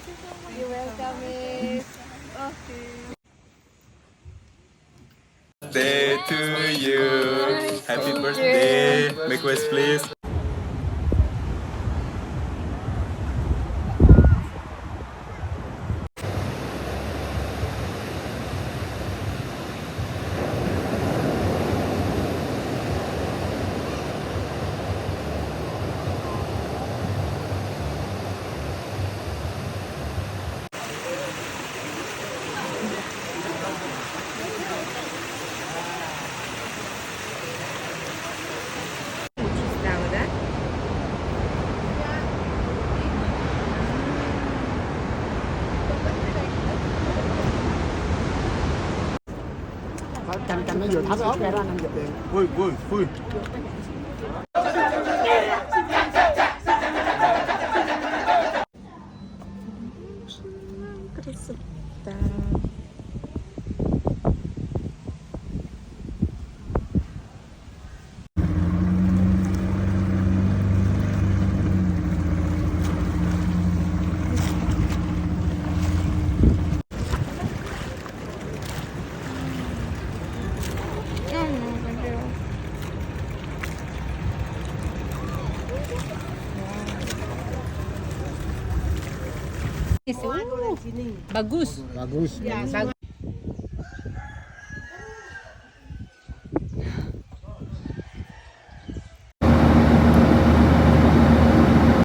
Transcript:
Thank you so much. You're welcome, miss. Okay. Birthday to you. Happy birthday. Make wish please. Trăm trăm nó vừa tháo cái ốp ra đó anh giật liền. Vui vui vui. Красота. Bagus. Bagus. Bagus.